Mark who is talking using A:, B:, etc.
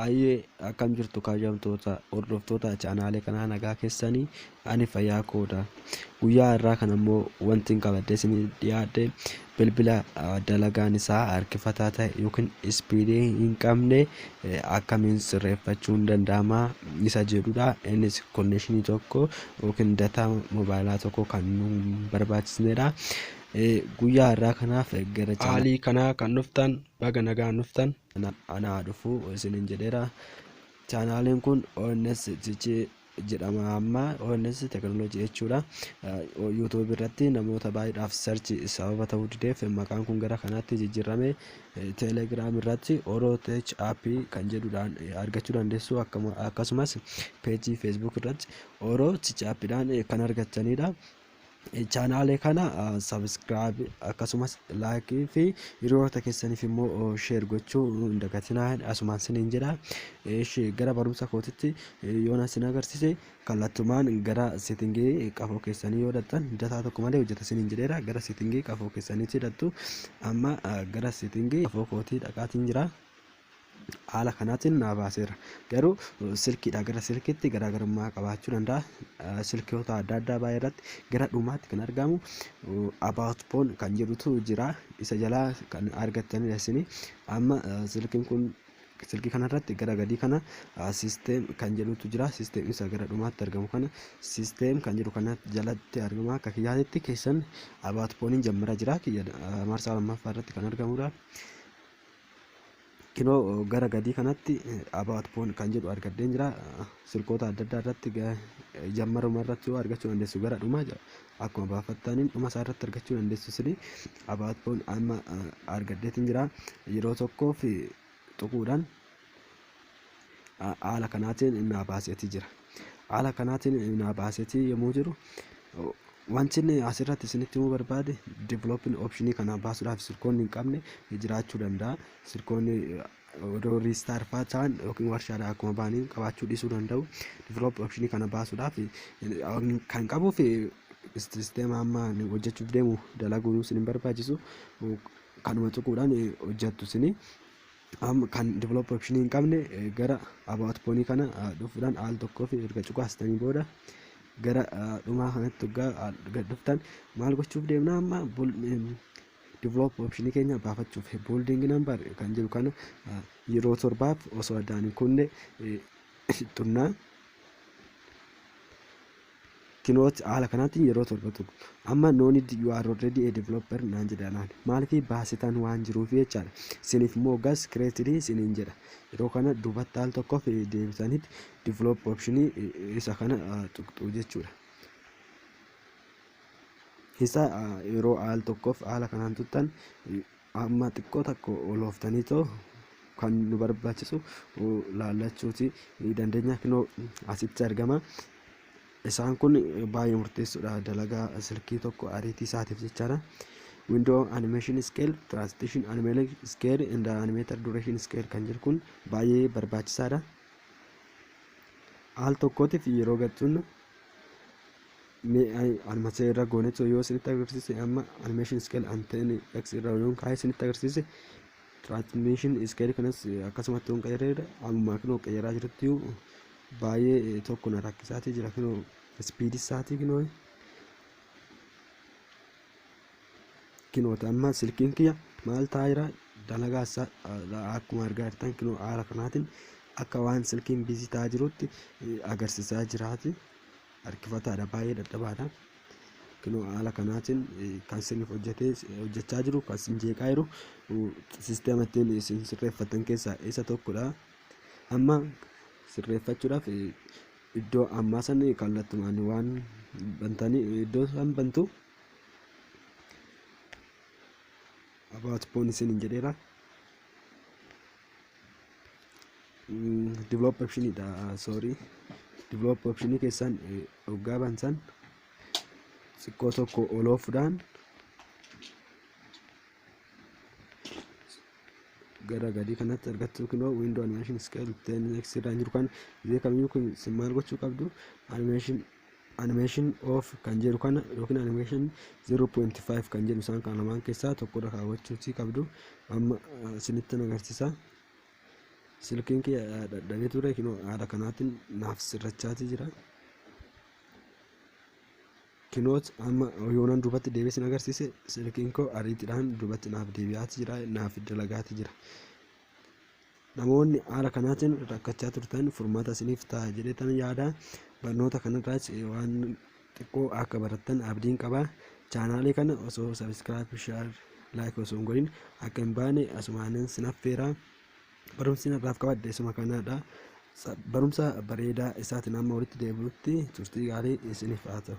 A: Ayyee akkam jirtu kabajamtoota hordoftoota chaanaalee kanaa, nagaa keessanii? Ani fayyaa koodha. Guyyaa irraa kan ammoo wanti hin qabadhe isin dhiyaadhe bilbila dalagaan isaa harkifataa ta'e yookiin ispiidii hin qabne akkamiin sirreeffachuun danda'ama isa jedhudha. Innis konneeshinii tokko yookiin dataa mobaayilaa tokko kan nu barbaachisnedha. Guyyaa irraa kanaaf gara
B: Haalii kanaa kan dhuftan baga nagaan dhuftan.
A: Anaa dhufu isinin jedheera. Chaanaaliin kun ONS Cici jedhama, amma ONS teknooloojii jechuudha. YouTube irratti namoota baay'eedhaaf search sababa ta'uu dideef maqaan kun gara kanaatti jijjiirame. Telegram irratti Oro Tech App kan jedhudhaan argachuu dandeessu, akkasumas peejii Facebook irratti Oro Tech Appidhaan kan argattanidha. Chaanaalee kana subscribe akkasumas like fi hiriyoota keessaniif immoo share gochuu hin dagatinaa asumaan siniin jedha. Eeshi, gara barumsa kootitti yoona sin agarsiise, kallattumaan gara settingii qafoo keessanii yoo dhaqxan dataa tokko malee hojjeta siniin jedheera. Gara settingii qafoo keessaniitti hidhattu. Amma gara settingii qafoo kootii dhaqaatiin jira. Haala kanaatiin naa baaseera. Garuu silkiidhaa gara silkiitti garaagarummaa qabaachuu danda'a. Silkiyoota adda addaa baay'ee irratti gara dhumaatti kan argamu about phone kan jedhutu jira. Isa jalaa kan argattanidha isini. Amma silkiin kun silkii kanarratti gara gadii kana system kan jedhutu jira. System isa gara dhumaatti argamu kana, system kan jedhu kana jalatti argama. Akka kiyyaatitti keessan about phone jammara jira. Kiyya marsaa lammaffaa irratti kan argamudha. Kinoo gara gadii kanatti about phone kan jedhu argadheen jira. Silkoota adda addaa irratti jammaruma irratti yoo argachuu dandeessu, gara dhumaa akkuma baafattaniin dhuma isaa irratti argachuu dandeessu. Isin about phone amma argadheetiin jira. Yeroo tokkoof tuquudhaan haala kanaatiin naa baaseetii jira. Haala kanaatiin naa baaseetii yommuu jiru, wanti inni asirratti isinitti himuu barbaade, developing optionii kana baasuudhaaf silkoonni hin qabne jiraachuu danda'a. Silkoonni odoo restart fa'aa ta'an yookiin warshaadhaa akkuma ba'anii qabaachuu dhiisuu danda'u. Develop optionii kana baasuudhaaf kan qabuuf sisteema amma hojjechuuf deemu dalaguun isin hin barbaachisu. Kanuma tuquudhaan hojjettu isinii. Amma kan develop optionii hin qabne gara about phone kana dhufuudhaan al tokkoof erga cuqaastanii booda gara dhumaa kanatti waggaa gad dhuftan maal gochuuf deemna? Amma develop optionii keenya baafachuuf building number kan jedhu kana yeroo 7f osoo addaan hin kunne tunnaa. Kinooti haala kanaatiin yeroo 7 tuqu. Amma "No need, you are already a developer" naan jedha naan. Maaliif? Baasitan waan jiruuf jechaadha. Isiniif immoo gas created isiniin jedha. Yeroo kana duubatti al tokkoof deebisanitti develop optionii isa kana tuqxu jechuudha. Isa yeroo al tokkoof haala kanaan tuttan, amma xiqqoo tokko olooftanii too kan nu barbaachisu laallachuuti dandeenya. Kinoo asitti argama. Isaan kun baay'ee murteessoodha dalagaa silkii tokko ariitii isaatiif jechaadha. Window animation scale, transition animation scale and animator duration scale kan jedhu kun baay'ee barbaachisaadha. Al tokkootiif yeroo gattuun animation irra goonetu yoo isinitti agarsiise, amma animation scale anteen x irra yoon kaa'ee isinitti agarsiise, transition scale kanas akkasumatti yoon qayyareera, amma kinoo qayyaraa jirutti baay'ee tokko na rakkisaatii jira. Kinoo speed isaatii kinoota. Amma silkiin kiyya maal ta'aa jira? Dalagaa isaa akkuma argaa jirtan kinoo haala kanaatiin akka waan silkiin busy ta'aa jirutti agarsiisaa jiraati. Harkifataadha, baay'ee dadhabaadha. Kinoo haala kanaatiin kan isiniif hojjetee hojjechaa jiru, kan isin jeeqaa jiru, sisteema ittiin isin sirreeffatan keessaa isa tokkodha. Amma sirreeffachuudhaaf iddoo ammaa san kallattumaan waan bantanii iddoo san bantu. About phone isin jedheera. Develop optionidha, sorry, develop optionii keessan hoggaa bantan xiqqoo tokko oloofuudhaan gara gadii kanatti argattu. Kunoo window animation scale 10x irraan jiru kan biyya kamiyyuu kun isin maal gochuu qabdu? Animation off kan jedhu kana yookiin animation 0.5 kan jedhu, isaan kan lamaan keessaa tokkodha kaawwachuutii qabdu. Amma isinitti agarsiisa. Silkiin kiyya dadhabee ture, kinoo haala kanaatiin naaf sirrachaati jira. Kinoot amma yoonan duubatti deebi'ee sin agarsiise, silkiin koo ariitiidhaan duubatti naaf deebi'aati jira, naaf dalagaati jira. Namoonni haala kanaatiin rakkachaa turtan furmaata isiniif ta'a jedheetan yaada. Barnoota kanarraas waan xiqqoo akka barattan abdiin qaba. Chaanaalii kana osoo subscribe, share, like osoo hin godhin akka hin baane asumaanan sin affeera. Barumsi narraaf qabadhe isuma kanaadha. Barumsa bareedaa isaatiin amma walitti deebi'utti turtii gaarii isiniif haa ta'u.